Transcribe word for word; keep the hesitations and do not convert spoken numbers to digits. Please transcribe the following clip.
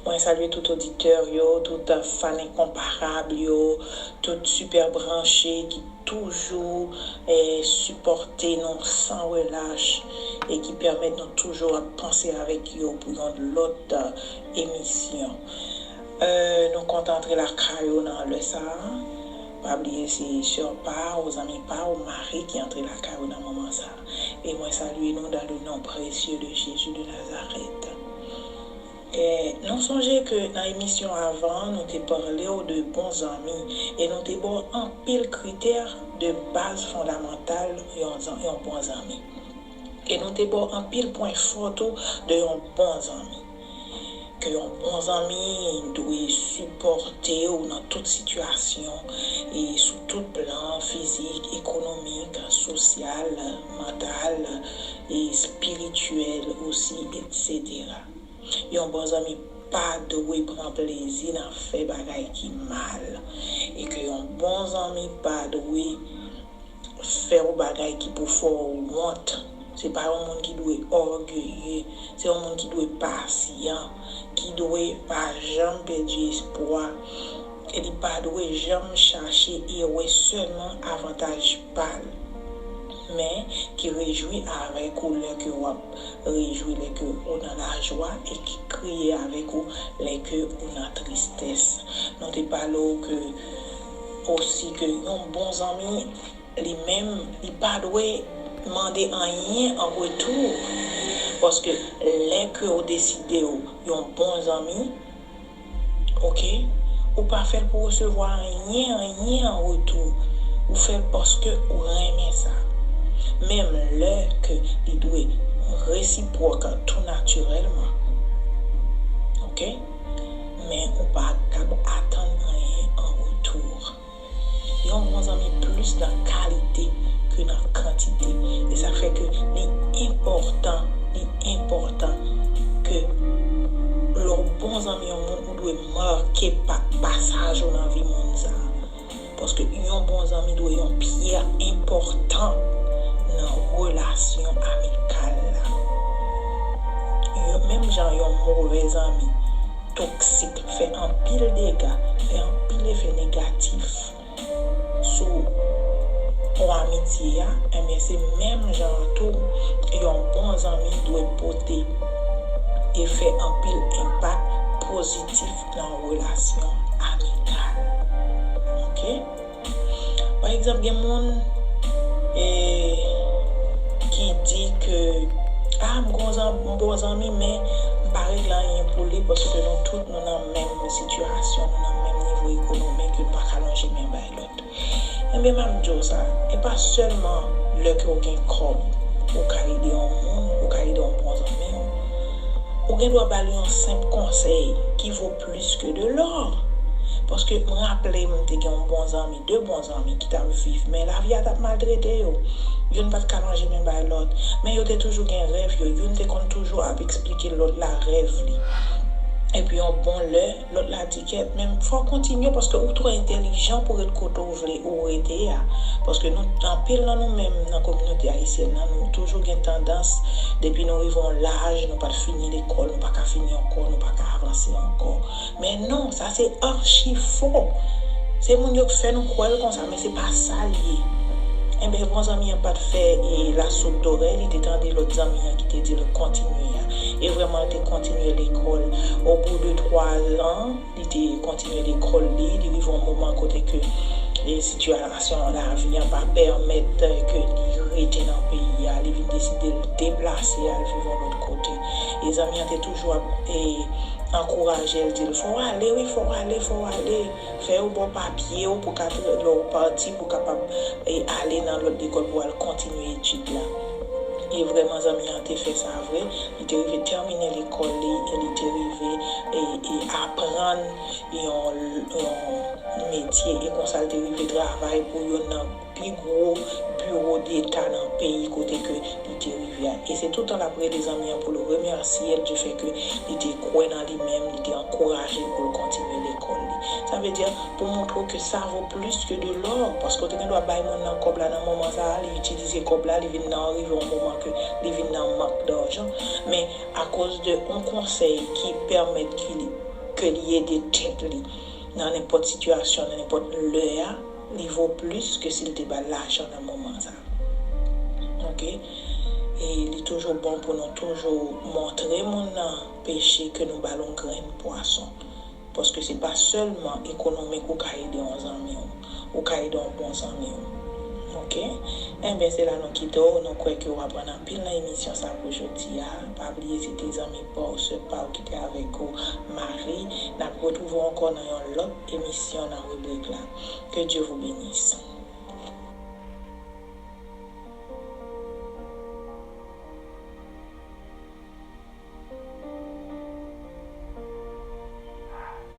Mwen salye tout oditè yo, tout fan enkonparab yo, tout sipè branche ki toujou eh, sipòte nou san relach e ki pèmèt nou toujou ap panse avèk yo pou yon lòt eh, emisyon. Eh, nou kontan antre lakay ou nan lè sa a. Pa bliye se sè pa ou, zanmi pa ou, mari ki antre lakay ou nan moman sa a. E mwen salye nou dans le nom précieux de Jésus de Nazareth. Eh, nou sonje ke nan emisyon avan an, nou te pale w de bon zanmi e nou te ba w anpil kritè de baz fondamantal yon, zan- yon bon zanmi. E nou te ba w anpil pwen fò tou de yon bon zanmi. Ke yon bon zanmi dwe sipòte w nan tout sitiyasyon e sou tout plan fizik, ekonomik, sosyal, mantal, e espirityèl osi, etsetera. Yon bon zanmi pa dwe pran plezi nan fè bagay ki mal. E ke yon bon zanmi pa dwe fè w bagay ki pou fè w wont. Se pa yon moun ki dwe ògeye. Se yon moun ki dwe pasyan, ki dwe pa janm pèdi espwa. E li pa dwe janm chache e wè sèlman avantaj pa l, men ki rejwi avèk ou lè ke w ap rejwi, lè ke ou nan lajwa, e ki kriye avèk ou lè ke ou nan tristès. Nou te pale w ke osi ke yon bon zanmi li menm, li pa dwe mande anyen an retou. Paske lè ke w deside w yon bon zanmi, oke, ou pa fè l pou resevwa anyen, anyen an retou. Ou fè l paske ou renmen sa. Menm lè ke li dwe resipwòk tou natirèlman. Oke? Men ou pa kab atann anyen an retou. Yon bon zanmi plis nan kalite ke nan kantite. E sa fè ke li enpòtan, li enpòtan ke lè w bon zanmi yon moun, ou dwe make pa, pasaj ou nan vi moun sa a. Paske yon bon zanmi dwe yon pyè enpòtan nan relasyon amikal la. Yon, menm jan yon move zanmi toksik fè anpil dega, fè anpil efè negatif sou yon amitye a, enben se menm jan an tou, yon bon zanmi dwe pote e fè anpil enpak pozitif nan yon relasyon amikal. Oke? Pa egzanp, gen moun eh, ki di ke, a, m gon zan- m bon zanmi, men m pa regle anyen pou li, paske nou tout nou nan menm sitiyasyon, nou nan menm nivo ekonomik, youn pa ka lonje men bay lòt. Enben, m ap di w sa, e pa sèlman lè ke w gen kòb ou ka ede yon moun, ou ka ede yon bon zanmi w. Ou gen dwa ba li yon senp konsèy ki vo plis ke de lò. Paske m raple m te gen yon bon zanmi, de bon zanmi ki t ap viv, men lavi a t ap maltrete yo. Youn pa t ka lonje men bay lòt, men yo te toujou gen rèv yo. Youn te konn toujou ap eksplike lòt la rèv li. Epi yon bon lè, lòt la di kèt, men fò w kontinye paske ou twò entèlijan pou ret kote w vle ou rete a. Paske nou, anpil nan nou menm nan kominote ayisyèn nan, nou toujou gen tandans, depi nou rive yon laj, nou pa t fini lekòl, nou pa ka fini ankò, nou pa ka avanse ankò. Men non, sa se achi fo. Se moun yo k fè nou kwè l konsa, men se pa sa l ye. Enben, bon zanmi an pa t fè e la sourde oreille, li te tande lòt zanmi an ki te di l kontinye a. E vrèman, l te kontinye lekòl. Au bout de twa an, li te kontinye lekòl li, li rive yon moman kote ke e sitiyasyon lavi an pa pèmèt ke li rete nan peyi a, li vin deside l deplase al viv yon lòt kote. E zanmi an te toujou ap e, ankouraje l, di l, fò w ale, wi, fò w ale, fò w ale. Fè yo ba w papye w pou ka, lè w pati, pou w kapab e, ale nan lòt lekòl pou w al kontinye etid la. E vrèman, zanmi an te fè sa vre. Li te rive tèmine lekòl li e li te rive e, e aprann yon, yon metye. E konsa, l te rive travay pou youn nan pi gwo biwo deta nan peyi kote ke li te rive a. E se toutan l ap rele zanmi an pou l remèsye l di fè ke li te kwè nan li menm, li te ankouraje l pou l kontinye lekòl li. Sa vle di, pou montre w ke sa vo plis ke de lò, paske w te gen dwa bay moun nan kòb la nan moman sa a, li itilize kòb la, li vin nan rive yon moman ke li vin nan mank dajan, men akoz de yon konsèy ki pèmèt ki li ke li ede tèt li nan nenpòt sitiyasyon, nan nenpòt lè a, li vo plis ke si l te ba l lajan nan moman sa. Oke? E li toujou bon pou nou toujou montre moun nan peche ke nou ba l yon grenn pwason. Paske se pa sèlman ekonomik ou ka ede yon zanmi w, ou ka ede yon bon zanmi w. Oke? Enben, se la nou kite w. Nou kwè ke w aprann anpil nan emisyon sa pou jodi a. Pa bliye se te zanmi pa w, sè pa w ki te avèk ou, Marie. N ap retwouve w ankò nan yon lòt emisyon nan ribrik la. Que Dieu vous bénisse.